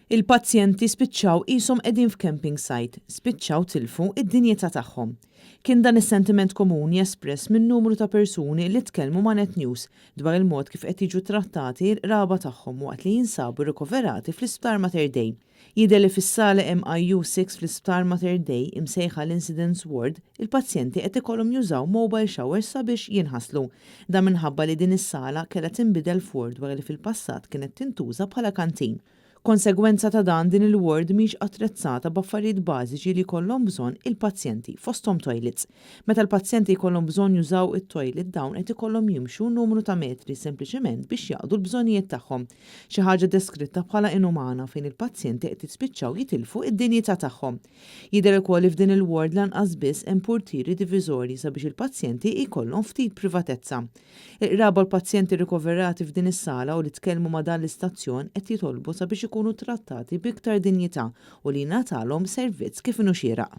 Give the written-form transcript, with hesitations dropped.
Il-pazjenti spiċċaw qishom qegħdin f'camping site, spiċċaw tilfu id-dinjità tagħhom. Kien dan is-sentiment komuni espress minn numru ta' persuni li tkellmu ma' Net News dwar il-mod kif qed jiġu trattati l-qraba tagħhom waqt li jinsabu rikoverati fl-Isptar Mater Dei. Jidher li fis-sala MIU 6 fl-Isptar Mater Dei, imsejħa l-Incidents Ward, il-pazjenti qed ikollhom jużaw mobile showers sabiex jinħaslu. Dan minħabba li din is-sala kellha tinbidel f'ward wara li fil-passat kienet tintuża bħala kantin. Konsegwenza ta' dan, din il-ward mhix attrezzata b'affarijiet bażiċi li jkollhom bżonn il-pazjenti, fosthom toilets. Meta l-pazjenti jkollhom bżonn jużaw it-toilet, dawn qed ikollhom jimxu numru ta' metri sempliċement biex jaqdu l-bżonnijiet tagħhom. Xi ħaġa deskritta bħala inumana, fejn il-pazjenti qed jispiċċaw jitilfu id-dinjità tagħhom. Jidher ukoll li f'din il-ward lanqas biss hemm purtieri diviżorji sabiex il-pazjenti jkollhom ftit privatezza. Il-qraba l-pazjenti rikoverati f'din is-sala u li tkellmu ma' dan l-istazzjon qed jitolbu sabiex ikunu trattati b'iktar dinjità u li jingħatalhom servizz kif inhu xieraq.